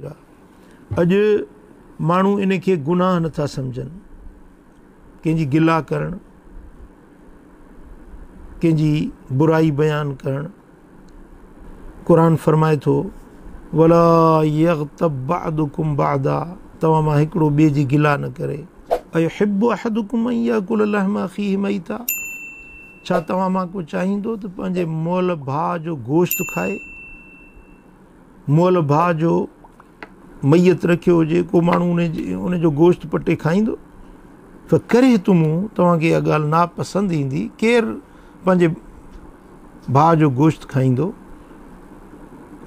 ڪبيرا. اڄ ماڻهو ان کي گناهه نٿا سمجهن، ڪنهن جي گلا ڪرڻ، ڪنهن جي برائي بيان ڪرڻ. قرآن فرمائي ٿو، ولا يغتب بعضڪم بعضا، توهان مان هڪڙو ٻئي جي گلا نه ڪري. ايحب احدڪم ان ياڪل لحم اخيه ميتا، ڇا توهان مان ڪو چاهيندو ته پنهنجي مئل ڀاء جو گوشت کائي؟ مئل ڀاء جو ميت رکيو هجي، ڪو ماڻهو ان جو گوشت پٽي کائيندو؟ فڪرهتموه، توهان کي اها ڳالهه ناپسند ايندي، ڪير پنهنجي ڀاء جو گوشت کائيندو؟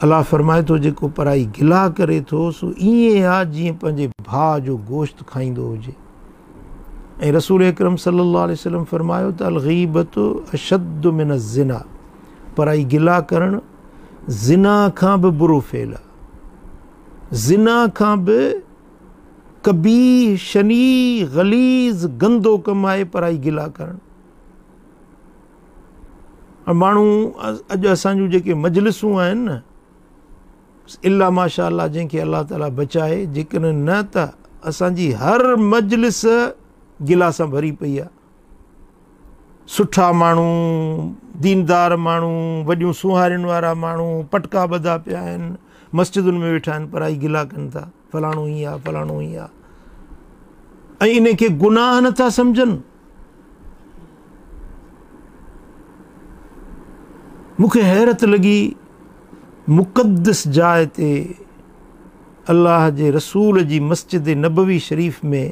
الله فرمائي ٿو، جيڪو پرائي گلا ڪري ٿو سو ائين آ جيئن پنهنجي ڀاء جو گوشت کائيندو هجي. ۽ رسول اڪرم صلي الله عليه وسلم فرمايو ته الغيبة اشد من الزنا، پرائي گلا ڪرڻ زنا کان به برو فعل آ، زنا کان به قبيح، شنيع، غليظ، گندو ڪم آهي پرائي گلا ڪرڻ. ماڻهو اڄ اسان جون جيڪي مجلسون آهن نه، الا ماشاء الله جنهن کي الله تعالي بچائي، جيڪڏهن نه ته اسان جي هر مجلس گلا سان ڀري پئي آهي. سٺا ماڻهو، ديندار ماڻهو، وڏيون سونهارين وارا ماڻهو پٽڪا ٻڌا پيا آهن، مسجدن ۾ ويٺا آهن، پرائي گلا ڪن ٿا، فلاڻو هيئن آ، فلاڻو هيئن آ، ۽ ان کي گناهه نٿا سمجهن. مون کي حيرت لڳي، مقدس جاء تي الله جي رسول جي مسجد نبوي شريف ۾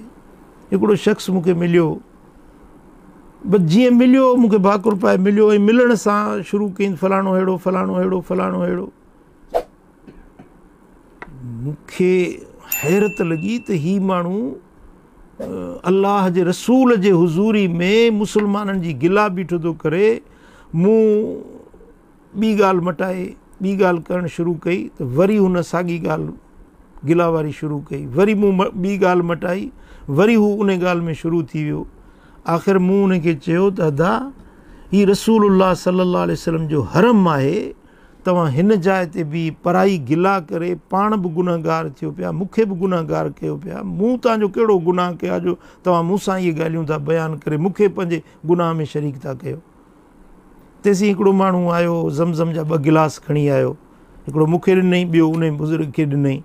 هڪڙو شخص مون کي مليو. بس جيئن مليو مون کي ڀاڪر پائي مليو ۽ ملڻ سان شروع ڪيائين فلاڻو ههڙو، فلاڻو ههڙو، فلاڻو ههڙو. مون کي حيرت لڳي ته هي ماڻهو الله جي رسول جي حضوري ۾ مسلمانن جي گلا بيٺو ٿو ڪري. مون ٻي ڳالهه مٽائي ٻي ڳالهه ڪرڻ شروع ڪئي ته وري هن ساڳي ڳالهه گلا واري شروع ڪئي. وري مون ٻي ڳالهه مٽائي، وري هو ان ڳالهه ۾ شروع ٿي ويو. آخر مون ان کي چيو ته ادا، هي رسول الله صلي الله عليه وسلم جو حرم آهي، توهان هن جاء تي بيهي پرائي گلا ڪري پاڻ به گنهگار ٿيو پيا، مون کي به گنهگار ڪيو پيا. مون توهان جو ڪهڙو گناهه ڪيو آهي جو توهان مون سان اهي ڳالهيون ٿا بيان ڪري مون کي پنهنجي گناهه ۾ شريڪ ٿا ڪيو. تيسين هڪڙو ماڻهو آيو، زمزم جا ٻه گلاس کڻي آيو، هڪڙو مون کي ڏنائين، ٻيو انهي بزرگ کي ڏنائين.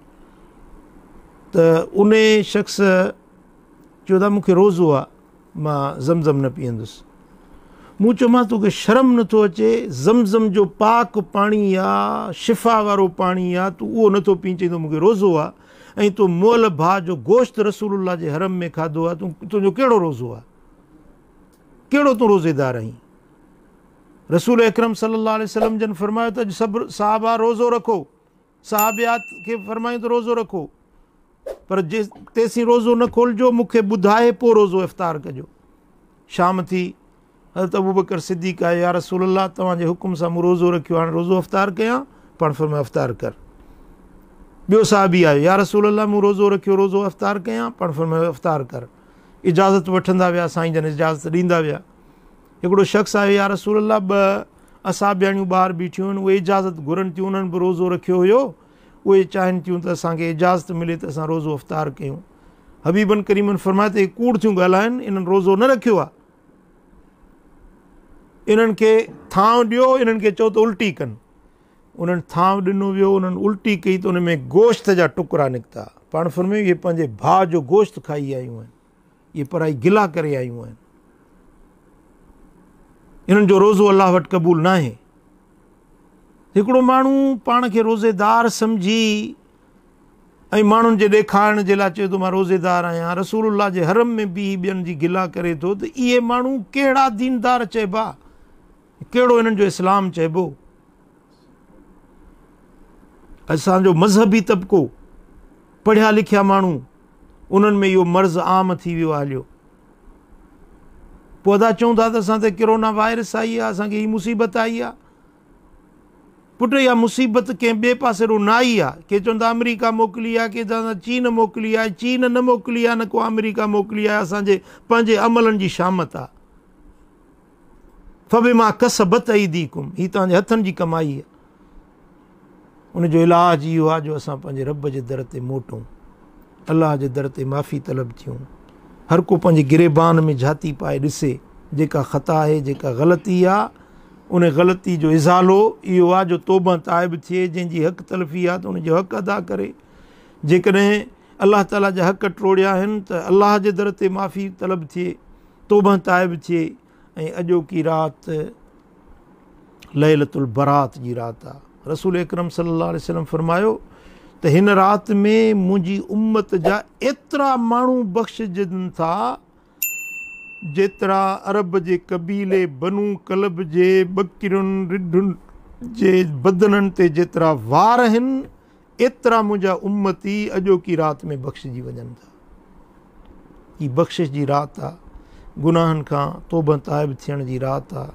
ته انهي شخص چيو ته مون کي روزو آ، مان زمزم نه پيئندس. مون چيومانس توکي شرم نٿو اچي، زمزم جو پاڪ پاڻي آ، شفا وارو پاڻي آ، تون اهو نٿو پين، چئين ٿو مون کي روزو آ، ۽ تو مئل ڀاء جو گوشت رسول الله جي حرم ۾ کاڌو آ، تنهنجو ڪهڙو روزو آ، ڪهڙو تون روزيدار آهين؟ رسول اڪرم صلي الله عليه وسلم جن فرمايو ته اڄ سڀ صحابه روزو رکو، صحابيات کي فرمايو ته روزو رکو، پر تيسين روزو نه کولجو، مون کي ٻڌائي پوء روزو افطار ڪجو. شام ٿي، حضرت ابوبڪر صديق آيو، يا رسول الله توهان جي حڪم سان مون روزو رکيو، هاڻي روزو افطار ڪيان؟ پاڻ فرمايو افطار ڪر. ٻيو صحابي آيو، يا رسول الله مون روزو رکيو، روزو افطار ڪيان؟ پاڻ فرمايو افطار ڪر. اجازت وٺندا ويا، سائين جن اجازت ڏيندا ويا. هڪڙو شخص آيو، يا رسول الله ٻه اصحابياڻيون ٻاهر بيٺيون آهن، اهي اجازت گهرن ٿيون، انهن به روزو رکيو هيو، اهي چاهين ٿيون ته اسان کي اجازت ملي ته اسان روزو افطار ڪيون. حبيبن ڪريمن فرمايو ته اهي ڪوڙ ٿيون ڳالهائن، انهن روزو نه رکيو آهي، انهن کي ٿانء ڏيو، انهن کي چئو ته الٽي ڪن. انهن ٿانء ڏنو ويو، انهن الٽي ڪئي ته ان ۾ گوشت جا ٽڪرا نڪتا. پاڻ فرمايو اهي پنهنجي ڀاء جو گوشت کائي آيون آهن، اهي پرائي گلا ڪري آيون آهن، انهن جو روزو الله وٽ قبول ناهي. هڪڙو ماڻهو پاڻ کي روزيدار سمجهي ۽ ماڻهن جي ڏيکارڻ جي لاء چئي ٿو مان روزيدار آهيان، رسول الله جي حرم ۾ بيهي ٻين جي گلا ڪري ٿو ته اهي ماڻهو ڪهڙا ديندار چئبا، ڪهڙو انهن جو اسلام چئبو؟ اسان جو مذهبي طبقو، پڙهيا لکيا ماڻهو، انهن ۾ اهو مرض عام ٿي ويو آهي هليو. پوء ادا چون ٿا ته اسان تي ڪرونا وائرس آئي آهي، اسان کي هي مصيبت آئي آهي. پٽ اها مصيبت ڪنهن ٻئي پاسي رو نه آئي آهي. ڪي چون ٿا آمريڪا موڪلي آهي، ڪي چون ٿا چين موڪلي آهي. چين نه موڪلي آهي، نه ڪو آمريڪا موڪلي آهي، اسان جي پنهنجي عملن جي شامت آهي. فبما ڪسبت ايديڪم، هي توهان جي هٿن جي ڪمائي آهي. ان جو علاج اهو آهي جو اسان پنهنجي رب جي در تي موٽون، الله جي در تي معافي طلب ٿيون. هر ڪو پنهنجي گريبان ۾ جهاتي پائي ڏسي، جيڪا خطا آهي، جيڪا غلطي آ، ان غلطي جو ازالو اهو آ جو توبه تائب ٿئي، جنهن جي حق تلفي آ ته ان جو حق ادا ڪري. جيڪڏهن الله تعاليٰ جا حق ٽوڙيا آهن ته الله جي در تي معافي طلب ٿئي، توبه تائب ٿئي. ۽ اڄوڪي رات ليلة البرات جي رات آ. رسول اڪرم صلي الله عليه وسلم فرمايو ته هن رات ۾ منهنجي امت جا ايترا ماڻهو بخشجن ٿا جيترا عرب جي قبيلي بنو ڪلب جي ٻڪرين رڍن جي بدنن تي جيترا وار آهن ايترا منهنجا امتي اڄوڪي رات ۾ بخشجي وڃن ٿا. هي بخشش جي رات آ، گناهن کان توبه تائب ٿيڻ جي رات آ،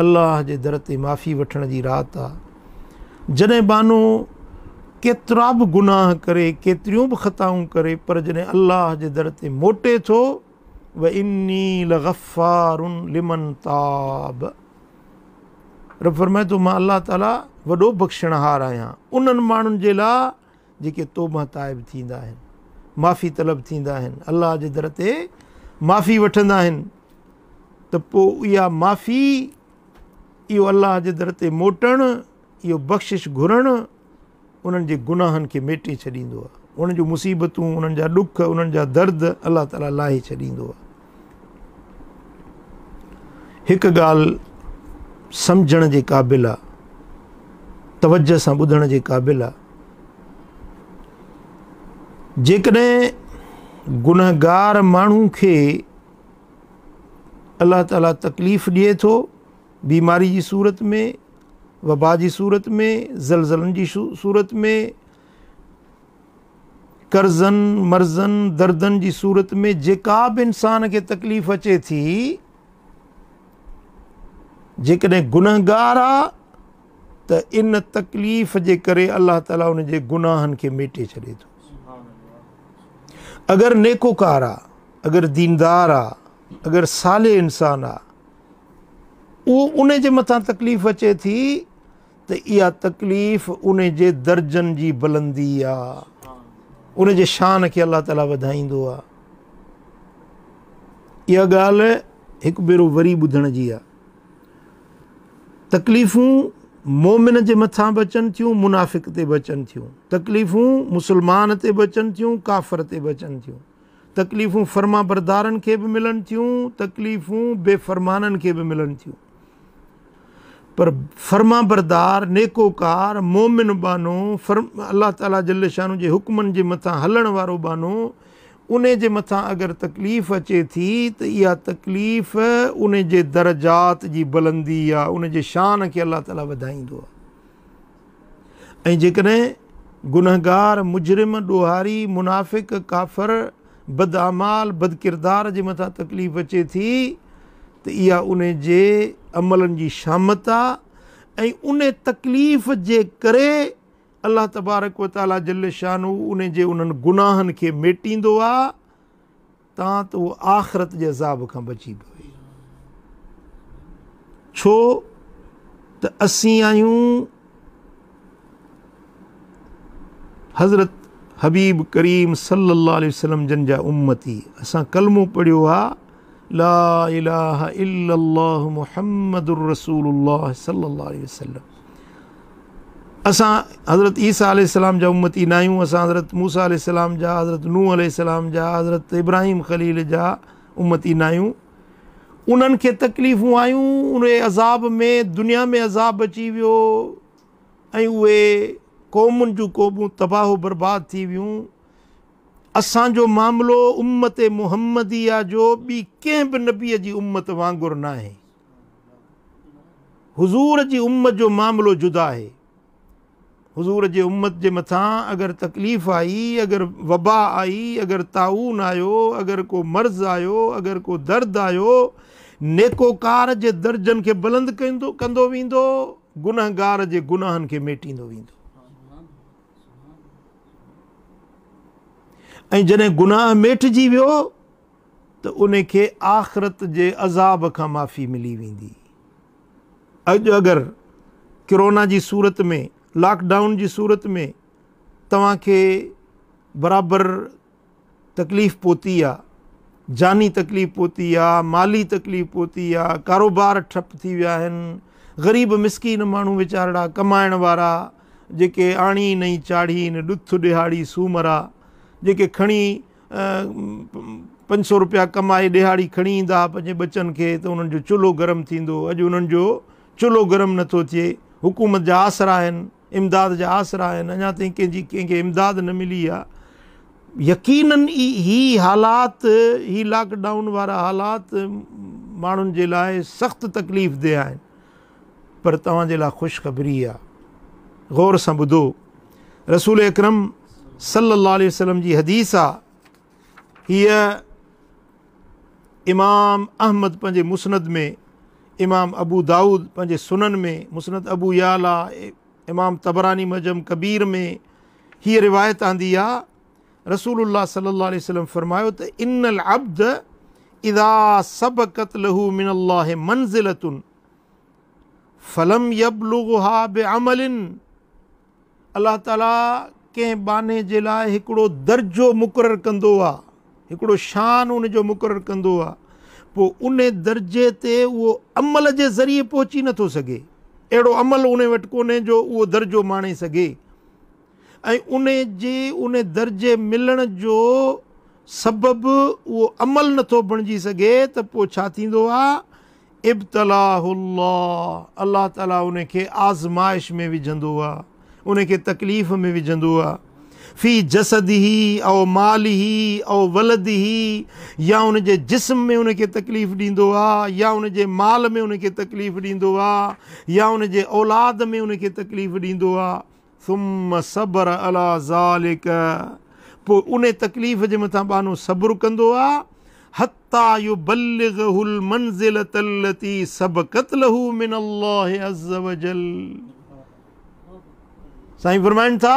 الله جي در تي معافي وٺڻ جي رات آ. جڏهن ٻانهو ڪيترا به گناهه ڪري، ڪيتريون به خطائون ڪري، پر جڏهن الله جي در تي موٽي ٿو، واني لغفار لمن تاب، رب فرمائي ٿو مان الله تعالي وڏو بخشڻهار آهيان انهن ماڻهن جي لاء جيڪي توبه تائب ٿيندا آهن، معافي طلب ٿيندا آهن، الله جي در تي معافي وٺندا آهن ته پوء اها معافي، اهو الله جي در تي موٽڻ، اهو بخشش گهرڻ انهن جي گناهن کي ميٽي ڇڏيندو آهي، انهن جون مصيبتون، انهن جا ڏک، انهن جا درد الله تعالي لاهي ڇڏيندو آهي. هڪ ڳالهه سمجهڻ جي قابل آهي، توجه سان ٻڌڻ جي قابل آهي. جيڪڏهن گنهگار ماڻهو کي الله تعالي تڪليف ڏئي ٿو، بيماري جي صورت ۾، وبا جي صورت ۾، زلزلن جي صورت ۾، قرضن، مرضن، دردن جي صورت ۾ جيڪا به انسان کي تڪليف اچي ٿي، جيڪڏهن گنهگار آ ته ان تڪليف جي ڪري الله تعالي ان جي گناهن کي ميٽي ڇڏي ٿو. اگر نيڪوڪار آ، اگر ديندار آ، اگر صالح انسان آ، اهو ان جي مٿان تڪليف اچي ٿي ته اها تڪليف ان جي درجن جي بلندي آ، ان جي شان کي الله تعالي وڌائيندو آ. اها ڳالهه هڪ ڀيرو وري ٻڌڻ جي آ. تڪليفون مومن جي مٿان به اچن ٿيون، منافق تي به اچن ٿيون. تڪليفون مسلمان تي به اچن ٿيون، ڪافر تي به اچن ٿيون. تڪليفون فرمانبردارن کي به ملن ٿيون، تڪليفون بي فرمانن کي به ملن ٿيون. پر فرمانبردار، نيڪوڪار، مومن ٻانهو، الله تعاليٰ جل شانه جي حڪمن جي مٿان هلڻ وارو ٻانهو، انهي جي مٿان اگر تڪليف اچي ٿي ته اها تڪليف انهي جي درجات جي بلندي آ، ان جي شان کي الله تعاليٰ وڌائيندو آ. ۽ جيڪڏهن گنهگار، مجرم، ڏوهاري، منافق، ڪافر، بداعمال، بدڪردار جي مٿان تڪليف اچي ٿي ته اها ان جي عملن جي شامت آ ۽ ان تڪليف جي ڪري الله تبارڪ و تعاليٰ جل شانه ان جي انهن گناهن کي ميٽيندو آ تان ته اهو آخرت جي عذاب کان بچي پوي. ڇو ته اسين آهيون حضرت حبيب ڪريم صلي الله عليه وسلم جن جا امتي. اسان ڪلمو پڙهيو آ لا اله الا الله محمد رسول الله صلي الله عليه وسلم. اسان حضرت عيسيٰ عليه السلام جا امتي ناهيون، اسان حضرت موسيٰ عليه السلام جا، حضرت نوح عليه السلام جا، حضرت ابراهيم خليل جا امتي ناهيون. انهن کي تڪليفون آيون، انهي عذاب ۾ دنيا ۾ عذاب اچي ويو ۽ اهي قومن جون قومون تباهه و برباد ٿي ويون. اسان جو معاملو امت محمديه جو ٻي ڪنهن به نبي جي امت وانگر ناهي. حضور جي امت جو معاملو جدا آهي. حضور جي امت جي مٿان اگر تڪليف آئي، اگر وبا آئي، اگر طاعون آيو، اگر ڪو مرض آيو، اگر ڪو درد آيو، نيڪوڪار جي درجن کي بلند ڪندو ويندو، گنهگار جي گناهن کي ميٽيندو ويندو. ۽ جڏهن گناهه ميٽجي ويو ته ان کي آخرت جي عذاب کان معافي ملي ويندي. اڄ اگر ڪرونا جي صورت ۾ لاڪ ڊائون جي صورت ۾ توهان کي برابر تڪليف پهتي آ، جاني تڪليف پهتي آ، مالي تڪليف پهتي آ، ڪاروبار ٺپ ٿي ويا آهن، غريب مسڪين ماڻهو ويچارڙا ڪمائڻ وارا جيڪي آڻين ۽ چاڙهين، ڏٿ ڏهاڙي سومرا، جيڪي کڻي 500 روپيا ڪمائي ڏهاڙي کڻي ايندا ها پنهنجي ٻچن کي ته انهن جو چلهو گرم ٿيندو، اڄ انهن جو چلهو گرم نٿو ٿئي، حڪومت جا آسرا آهن، امداد جا آسرا آهن، اڃا تائين ڪنهن جي ڪنهن کي امداد نه ملي آ. يقينن ئي هي حالات، هي لاڪ ڊائون وارا حالات ماڻهن جي لاء سخت تڪليف ده آهن، پر توهان جي لاء خوشخبري آ. غور سان ٻڌو، رسول اڪرم صلي الله عليه وسلم جي حديث آ، هيء امام احمد پنهنجي مسند ۾، امام ابو دائود پنهنجي سنن ۾، مسند ابو يعليٰ، امام طبراني معجم ڪبير ۾ هيء روايت آندي آ، رسول الله صلي الله عليه وسلم فرمايو ته ان العبد اذا سبقت له من الله منزلة فلم يبلغها بعمل، الله تعاليٰ ڪنهن ٻانهي جي لاء هڪڙو درجو مقرر ڪندو آ، هڪڙو شان ان جو مقرر ڪندو آ، پوء ان درجي تي اهو عمل جي ذريعي پهچي نٿو سگهي، اهڙو عمل ان وٽ ڪونهي جو اهو درجو ماڻي سگهي ۽ ان جي ان درجي ملڻ جو سبب اهو عمل نٿو بڻجي سگهي ته پوء ڇا ٿيندو آ؟ ابتلاه الله، الله تعالي ان کي آزمائش ۾ وجهندو آ، ان کي تڪليف ۾ وجهندو آ، في جسده او ماله او ولده، يا ان جي جسم ۾ ان کي تڪليف ڏيندو آ، يا ان جي مال ۾ ان کي تڪليف ڏيندو آ، يا ان جي اولاد ۾ ان کي تڪليف ڏيندو آ، ثم صبر علي ذلک، پوء ان تڪليف جي مٿان ٻانهو صبر ڪندو آ، حتي يبلغه المنزلة التي سبقت له من الله عز وجل. سائين فرمائن ٿا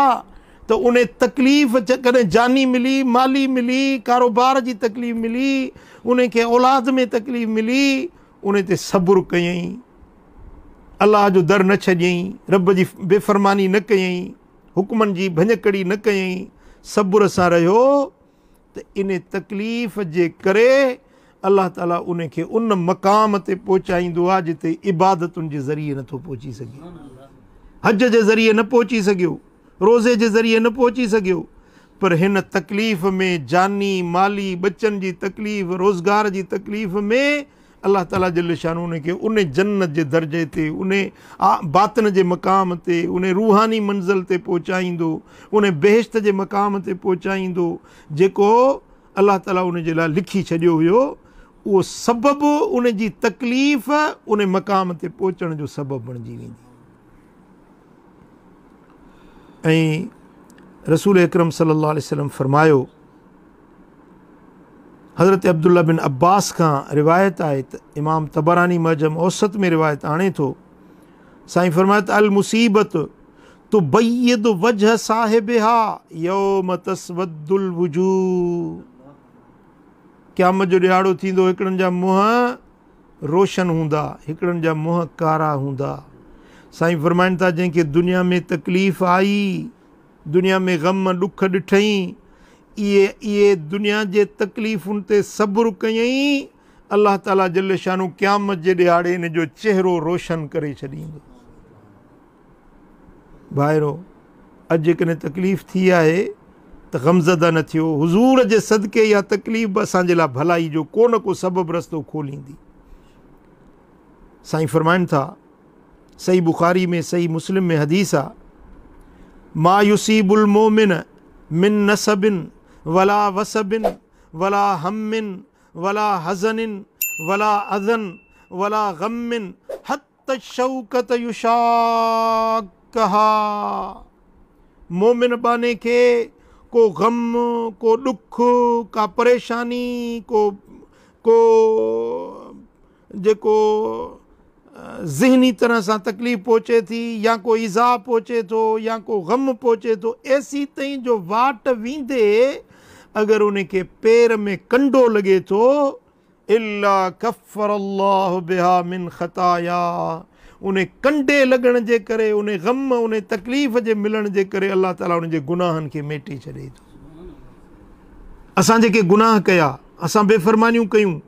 ته ان تڪليف ڪڏهن جاني ملي، مالي ملي، ڪاروبار جي تڪليف ملي، ان کي اولاد ۾ تڪليف ملي، ان تي صبر ڪيائين، الله جو در نه ڇڏيائين، رب جي بي فرماني نه ڪيائين، حڪمن جي ڀڃڪڙي نه ڪيائين، صبر سان رهيو ته ان تڪليف جي ڪري الله تعالي ان کي ان مقام تي پهچائيندو آهي جتي عبادتن جي ذريعي نٿو پهچي سگهي، حج جي ذريعي نه پهچي سگهيو، روزي جي ذريعي نه پهچي سگهيو، پر هن تڪليف ۾ جاني، مالي، ٻچن جي تڪليف، روزگار جي تڪليف ۾ الله تعالي جل شانه ان کي ان جنت جي درجي تي، ان باطن جي مقام تي، ان روحاني منزل تي پهچائيندو، ان بهشت جي مقام تي پهچائيندو، جيڪو الله تعالي ان جي لاء لکي ڇڏيو هيو، اهو سبب ان جي تڪليف ان مقام تي پهچڻ جو سبب بڻجي ويندي. ۽ رسول اڪرم صلي الله عليه وسلم فرمايو، حضرت عبدالله بن عباس کان روايت آهي ته امام طبراني معجم اوسط ۾ روايت آڻي ٿو، سائين فرمايو ته المصيبت تبيض وجه صاحبها يوم تسود الوجوه، قيامت جو ڏهاڙو ٿيندو هڪڙن جا منهن روشن هوندا، هڪڙن جا منهن ڪارا هوندا. سائين فرمائن ٿا جنهن کي دنيا ۾ تڪليف آئي، دنيا ۾ غم ڏک ڏٺئين، اهي اهي دنيا جي تڪليفن تي صبر ڪيائين، الله تعالي جل شانه قيامت جي ڏهاڙي ان جو چهرو روشن ڪري ڇڏيندو. ڀائرو! اڄ جيڪڏهن تڪليف ٿي آهي ته غمزده نه ٿيو، حضور جي صدقي اها تڪليف به اسان جي لاء ڀلائي جو ڪو نه ڪو سبب رستو کوليندي. سائين فرمائن ٿا، صحيح بخاري ۾ صحيح مسلم ۾ حديث آ، ما يصيب المؤمن من نصب ولا وصب ولا هم ولا حزن ولا اذى ولا غم حتي الشوڪة يشاڪها، مؤمن ٻانهي کي ڪو غم، ڪو ڏک، ڪا پريشاني، ڪو ڪو جيڪو ذهني طرح سان تڪليف پهچي ٿي يا ڪو ايذاء پهچي ٿو يا ڪو غم پهچي ٿو، ايسيتائين جو واٽ ويندي اگر ان کي پير ۾ ڪنڊو لڳي ٿو، الا ڪفر الله بها من خطايا، ان ڪنڊي لڳڻ جي ڪري، ان غم، ان تڪليف جي ملڻ جي ڪري الله تعاليٰ ان جي گناهن کي ميٽي ڇڏي ٿو. اسان جيڪي گناهه ڪيا، اسان بي فرمانيون ڪيون،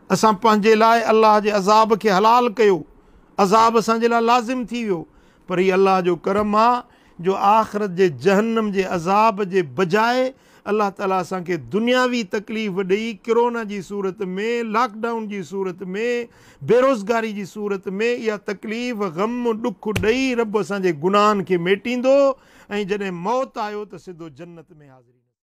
اسان پنهنجي لاء الله جي عذاب کي حلال ڪيو، عذاب اسان جي لاء لازم ٿي ويو، پر هي الله جو ڪرم آ جو آخرت جي جهنم جي عذاب جي بجاء الله تعالي اسان کي دنياوي تڪليف ڏئي ڪرونا جي صورت ۾، لاڪ ڊائون جي صورت ۾، بيروزگاري جي صورت ۾ اها تڪليف، غم، ڏک ڏئي رب اسان جي گناهن کي ميٽيندو ۽ جڏهن موت آيو ته سڌو جنت ۾ حاضري.